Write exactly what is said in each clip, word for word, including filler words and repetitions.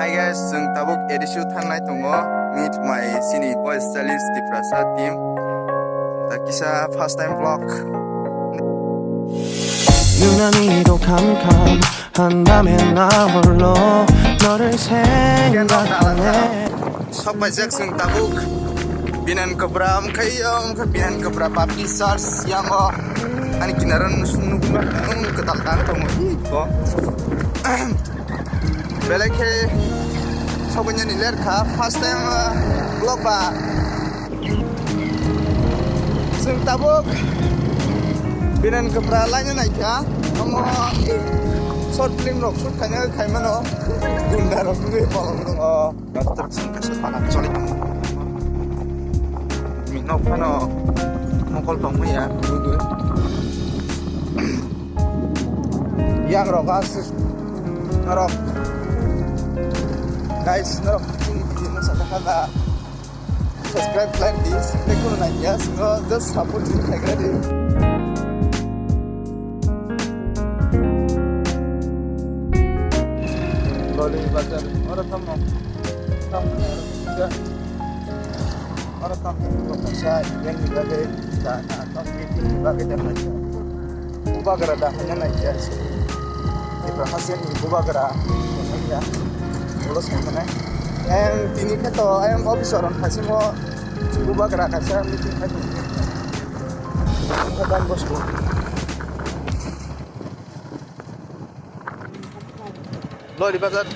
Hi guys, chwng tabuk A D C o thangnai tongo. Meet my sini boys, Charlie's Tiprasa team. Ta kisa first time vlog. 유난히도 캄캄한 밤에 나 홀로 너를 생각하네. Sok paijak chwng tabuk Binan Kwbra, wngkha yo, wngkha Binan Kwbra Baptist Church yango. Ani kinaro nung kwtal kan tongo. Belai khe sokbainani ler kha, first time, uh, vlog ba. Chwng tabuk Binan Kwbra laina naikha, omo short film rok shoot khaina khaimano gunda rok wngwi bolong tongo. Doctor chwng kaisa bagan choli tongo. Bini nok phano mokol tongmaya, gudui. Yang rok aswk norok. Guys, norok chini video no sakha kha subscribe, like this, tei kuno nai ya, singo just support chini khaikha di. Loli bazar, oro tamo. Tamo, oro tamo. Oro tamo, oro tamo. Sa, yang ni bagwi, sa, na, tamo, ni bagwi, dan, na, sa. Bubagra da hwnna nai khe se. Tipra Hasiani bubagra hwnna ya. Ulo sai mane. Em, tini khe to ayang officer on khasimo bubagra kaisa meeting khai tongo. Don Bosco. Lori bazar.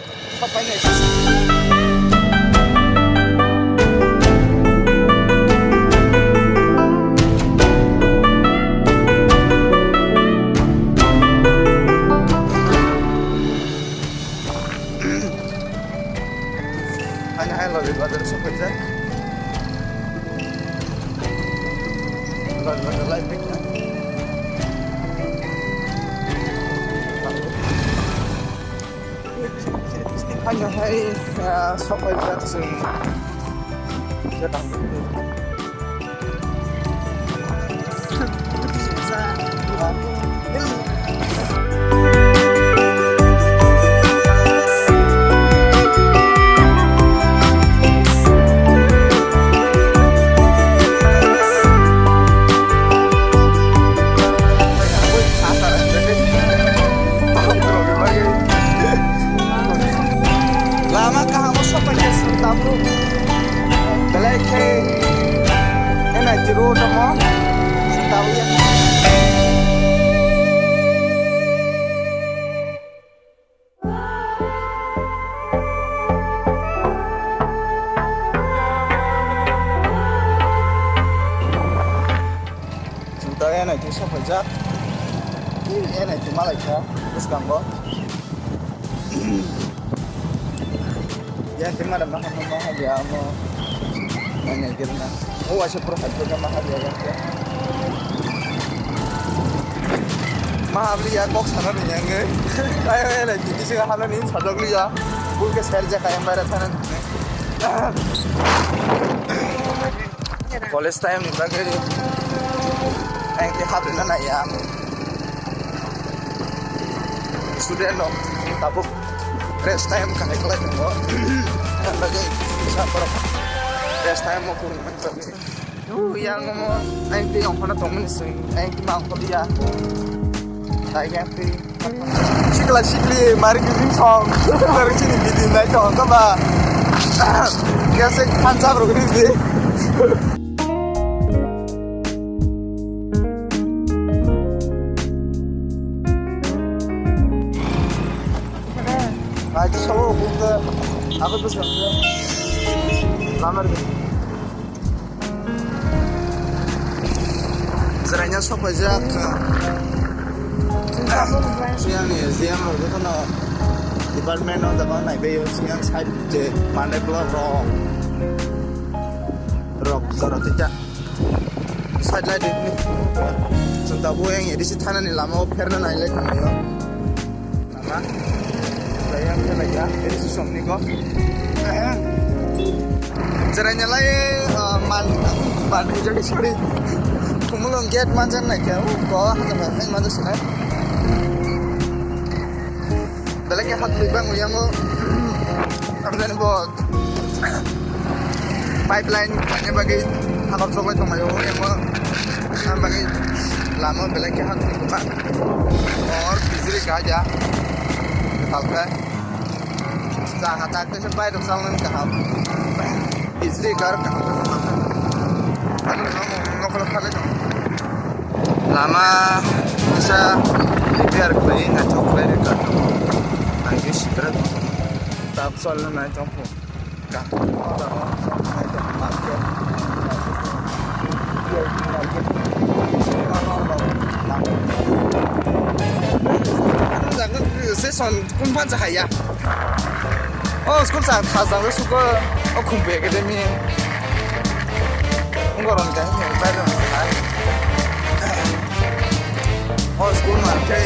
Ani hai Lori bazar sokphaijak. Lori bazar lai phaikha. Hanya hai, ah, sokphaijak chwng. Lama kaham o sokphaikha chwng tabuk. Belai khe N I T road omo. Chwng tabuk ya. Chwng ta N I T sokphaijak. N I T malaikha bwskango. Ya, khe madam, ma, ma, ma, ya, mo. Nanya, khe na. O, waisa pura hajjo ka ma, ya, ya. Ma, abli ya, kok sana ni yang, eh. Ayo, ya, lagi, kisi ka hana ni, sajak li ya. Bul ke ser ja, kaya mara thana. College time ni bagwi ang khe habri na nai ya. Student rok tabuk rest time kahai khlai tongo. Ang bagwi sa borok rest time o phuru man bagwi. Tu yang mo ang twi ongkhorna tongmani swi ang twi ma ongkhorliya. Tai yang twi. Sikla sikli mari kibing song. Mari chini bidi nai tong kaba. Kese khansa bro kibing di. Nai sabo bukta. Aku tu sabo. Lamar. Jwraina sokphaijak. Siyangni S D M rok jotono department o jagao naibaio, siyang side je manai block rok, rok jora twi ta side light rikni. Chwng tabuk yang A D C thanani lamao pherna nailai tonglaio. Lama. Saya, saya ya, ini susum ni kok. Jwraina lai, ah, man, man, jadi sorry. Kumulong gate manjang naikha, oh, ko hana man, man manjang sini. Belai khe hat bibang uyango. Bo pipeline khaina bagwi hakor choklai tonglaio, emo bagwi lama belai khe hakor tongma. Or bijli kaja. Talkhe. Jaga tak tesa bai rok salnani kaham. Bijli kar kaham. Ano nokolo khalai tong. Lama kisa repair khlai, naithok khlai rwkha. Ang khe sikra tong. Tak salna nai tong. Ka. Session kun pansa haya. Oh, school sa khas dang suko, oh, Khumpi Academy. Ngoron ka ni bai dong. Oh, school ma ke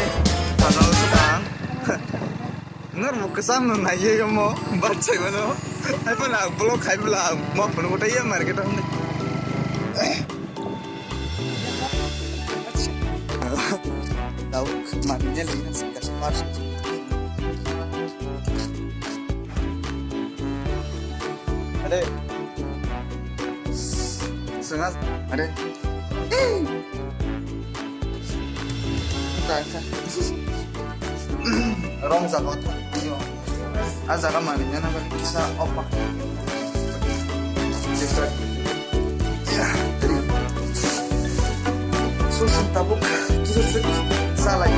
khas dang suko. Nor mo kesam no nai ye mo bat sai mano. Hai pa na block khai bla mo phone ko tai market ang. Tau mari ne le na sing customer. Ade. Sengat. Ade. Rong jaga o thang. A jaga mani nana bagwi kisa opa. Susu tabuk kisa sik salai.